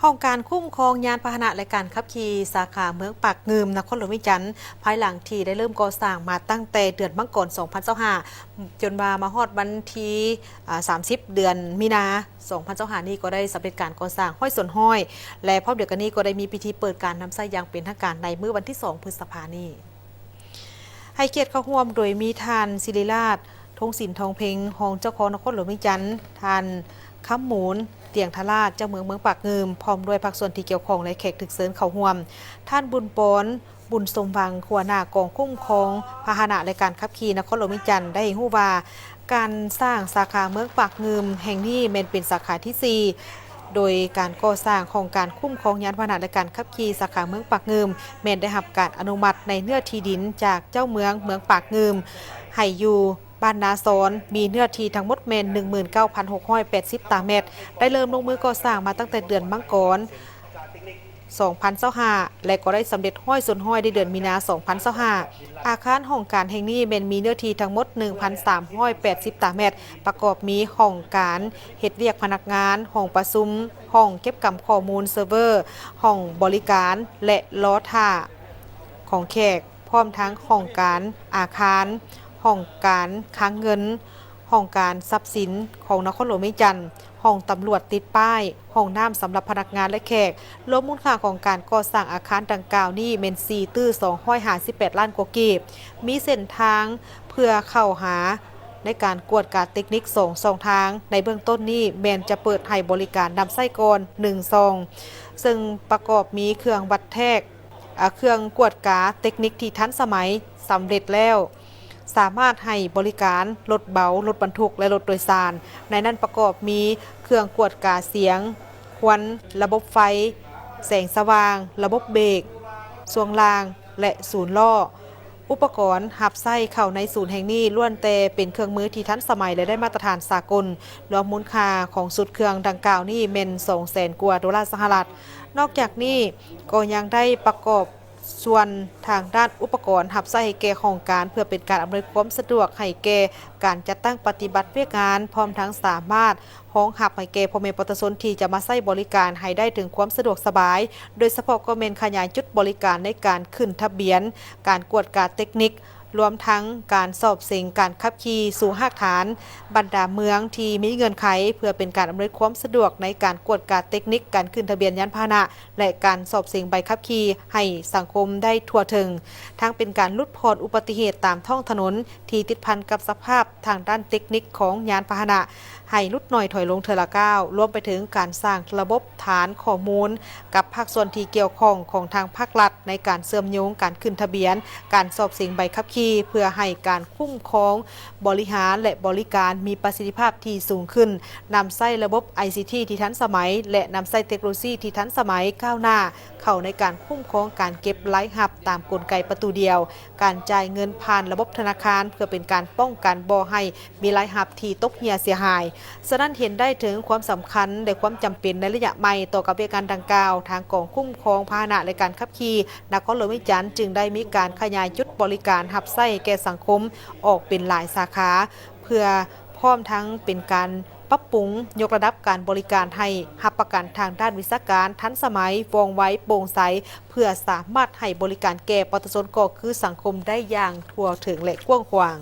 ຫ້ອງການຄຸ້ມຄອງຍານພາຫະນະ ແລະ ການຂັບຂີ່ ສາຂາເມືອງປາກງື່ມ ນະຄອນຫຼວງວຽງຈັນ ພາຍຫຼັງທີ່ໄດ້ເລີ່ມກໍ່ສ້າງມາຕັ້ງແຕ່ເດືອນມັງກອນ ສອງພັນຊາວຫ້າ ຈົນວ່າມາຮອດວັນທີ ອາ ສາມສິບ ເດືອນມີນາ ສອງພັນຊາວຫ້ານີ້ ກໍໄດ້ສຳເລັດການກໍ່ສ້າງຮ້ອຍສ່ວນຮ້ອຍ ແລະ ພ້ອມດຽວກັນນີ້ກໍໄດ້ມີພິທີເປີດການນຳໃຊ້ຢ່າງເປັນທາງການໃນມື້ວັນທີ ສອງ ພຶດສະພານີ້. ໃຫ້ກຽດເຂົ້າຮ່ວມໂດຍມີທ່ານ ສິລິລາດ ທົງສິນທອງເພັງ ຮອງເຈົ້າຄອງນະຄອນຫຼວງວຽງຈັນ, ທ່ານ ຄຳມູນ ຕຽງທະລາດ ເຈົ້າເມືອງເມືອງປາກງື່ມ ພ້ອມດ້ວຍພາກສ່ວນທີ່ກ່ຽວຂ້ອງ ແລະ ແຂກຖືກເຊີນເຂົ້າຮ່ວມ. ທ່ານ ບຸນປອນ ບຸນສົມຫວັງ ຫົວໜ້າກອງຄຸ້ມຄອງພາຫະນະ ແລະ ການຂັບຂີ່ນະຄອນຫຼວງວຽງຈັນ ໄດ້ໃຫ້ຮູ້ວ່າ ການສ້າງສາຂາເມືອງປາກງື່ມແຫ່ງນີ້ແມ່ນເປັນສາຂາທີສີ່ ໂດຍການກໍ່ສ້າງຫ້ອງການຄຸ້ມຄອງຍານພາຫະນະ ແລະ ການຂັບຂີ່ສາຂາເມືອງປາກງື່ມ ແມ່ນໄດ້ຮັບການອະນຸມັດໃນເນື້ອທີ່ດິນຈາກເຈົ້າເມືອງເມືອງປາກງື່ມ ໃຫ້ຢູ່ບ້ານນາຊອນ ມີເນື້ອທີ່ທັງໝົດແມ່ນ ໜຶ່ງໝື່ນເກົ້າພັນຫົກຮ້ອຍແປດສິບຕາແມັດ, ໄດ້ເລີ່ມລົງມືກໍ່ສ້າງມາຕັ້ງແຕ່ເດືອນມັງກອນ ສອງພັນຊາວຫ້າ ແລະ ກໍໄດ້ສຳເລັດຮ້ອຍສ່ວນຮ້ອຍໃນເດືອນມີນາ ສອງພັນຊາວຫ້າ. ອາຄານຫ້ອງການແຫ່ງນີ້ແມ່ນມີເນື້ອທີ່ທັງໝົດ ໜຶ່ງພັນສາມຮ້ອຍແປດສິບຕາແມັດ, ປະກອບມີຫ້ອງການເຮັດວຽກພະນັກງານ, ຫ້ອງປະຊຸມ, ຫ້ອງເກັບກຳຂໍ້ມູນເຊີເວີ, ຫ້ອງບໍລິການ ແລະ ລໍຖ້າຂອງແຂກ, ພ້ອມທັງຫ້ອງການອາຄານ, ຫ້ອງການຄັງເງິນ, ຫ້ອງການຊັບສິນຂອງນະຄອນຫຼວງວຽງຈັນ, ຫ້ອງຕຳຫຼວດຕິດປ້າຍ, ຫ້ອງນ້ຳສຳລັບພະນັກງານ ແລະ ແຂກ. ລວມມູນຄ່າຂອງການກໍ່ສ້າງອາຄານດັ່ງກ່າວນີ້ແມ່ນສີ່ຕື້ສອງຮ້ອຍຫ້າສິບແປດລ້ານກວ່າກີບ. ມີເສັ້ນທາງເພື່ອເຂົ້າຫາໃນການກວດກາເຕັກນິກສອງຊ່ອງທາງ. ໃນເບື້ອງຕົ້ນນີ້ແມ່ນຈະເປີດໃຫ້ບໍລິການນຳໃຊ້ກ່ອນໜຶ່ງຊ່ອງ, ເຊິ່ງປະກອບມີເຄື່ອງວັດແທກ ອາ ເຄື່ອງກວດກາເຕັກນິກທີ່ທັນສະໄໝສຳເລັດແລ້ວ, ສາມາດໃຫ້ບໍລິການລົດເບົາ, ລົດບັນທຸກ ແລະ ລົດໂດຍສານ. ໃນນັ້ນປະກອບມີເຄື່ອງກວດກາສຽງ, ຄວັນ, ລະບົບໄຟ, ແສງສະຫວ່າງ, ລະບົບເບກ, ຊ່ວງລ່າງ ແລະ ສູນລໍ້. ອຸປະກອນຮັບໃຊ້ເຂົ້າໃນສູນແຫ່ງນີ້ລ້ວນແຕ່ເປັນເຄື່ອງມືທີ່ທັນສະໄໝ ແລະ ໄດ້ມາດຕະຖານສາກົນ. ລວມມູນຄ່າຂອງຊຸດເຄື່ອງດັ່ງກ່າວນີ້ແມ່ນສອງແສນກວ່າໂດລາສະຫະລັດ. ນອກຈາກນີ້ກໍຍັງໄດ້ປະກອບ ສ່ວນທາງດ້ານອຸປະກອນຮັບໃຊ້ໃຫ້ແກ່ຫ້ອງການ ເພື່ອເປັນການອຳນວຍຄວາມສະດວກໃຫ້ແກ່ການຈັດຕັ້ງປະຕິບັດວຽກງານ, ພ້ອມທັງສາມາດຮອງຮັບໃຫ້ແກ່ພໍ່ແມ່ປະຊາຊົນທີ່ຈະມາໃຊ້ບໍລິການໃຫ້ໄດ້ເຖິງຄວາມສະດວກສະບາຍ, ໂດຍສະເພາະກໍແມ່ນຂະຫຍາຍຈຸດບໍລິການໃນການຂຶ້ນທະບຽນ, ການກວດກາເຕັກນິກ, ລວມທັງການສອບເສັງການຂັບຂີ່ສູ່ຮາກຖານ, ບັນດາເມືອງທີ່ມີເງື່ອນໄຂ, ເພື່ອເປັນການອຳນວຍຄວາມສະດວກໃນການກວດກາເຕັກນິກການຂຶ້ນທະບຽນຍານພາຫະນະ ແລະ ການສອບເສັງໃບຂັບຂີ່ໃຫ້ສັງຄົມໄດ້ທົ່ວເຖິງ, ທັງເປັນການຫຼຸດຜ່ອນອຸບັດຕິເຫດຕາມທ້ອງຖະໜົນທີ່ຕິດພັນກັບສະພາບທາງດ້ານເຕັກນິກຂອງຍານພາຫະນະ ໃຫ້ຫຼຸດໜ້ອຍຖອຍລົງເທື່ອລະກ້າວ, ລວມໄປເຖິງການສ້າງລະບົບຖານຂໍ້ມູນກັບພາກສ່ວນທີ່ກ່ຽວຂ້ອງຂອງທາງພາກລັດ ໃນການເຊື່ອມໂຍງການຂຶ້ນທະບຽນ, ການສອບເສັງໃບຂັບຂີ່ ເພື່ອໃຫ້ການຄຸ້ມຄອງ, ບໍລິຫານ ແລະ ບໍລິການມີປະສິດທິພາບທີ່ສູງຂຶ້ນ, ນຳໃຊ້ລະບົບໄອຊີທີທີ່ທັນສະໄໝ ແລະ ນຳໃຊ້ເຕັກໂນໂລຊີທີ່ທັນສະໄໝກ້າວໜ້າເຂົ້າໃນການຄຸ້ມຄອງການເກັບລາຍຮັບຕາມກົນໄກປະຕູດຽວ, ການຈ່າຍເງິນຜ່ານລະບົບທະນາຄານ ເພື່ອເປັນການປ້ອງກັນບໍ່ໃຫ້ມີລາຍຮັບທີ່ຕົກເຫ່ຍເສຍຫາຍ. ສະນັ້ນເຫັນໄດ້ເຖິງຄວາມສຳຄັນ ແລະ ຄວາມຈຳເປັນໃນໄລຍະໃໝ່ຕໍ່ກັບວຽກງານດັ່ງກ່າວ, ທາງກອງຄຸ້ມຄອງພາຫະນະ ແລະ ການຂັບຂີ່ນະຄອນຫຼວງວຽງຈັນ ຈຶ່ງໄດ້ມີການຂະຫຍາຍຈຸດບໍລິການຮັບໃຊ້ແກ່ສັງຄົມອອກເປັນຫຼາຍສາຂາ ເພື່ອພ້ອມທັງເປັນການປັບປຸງຍົກລະດັບການບໍລິການໃຫ້ຮັບປະກັນທາງດ້ານວິຊາການ, ທັນສະໄໝ, ວ່ອງໄວ, ໂປ່ງໃສ, ເພື່ອສາມາດໃຫ້ບໍລິການແກ່ປະຊາຊົນ ກໍຄືສັງຄົມໄດ້ຢ່າງທົ່ວເຖິງ ແລະ ກວ້າງຂວາງ.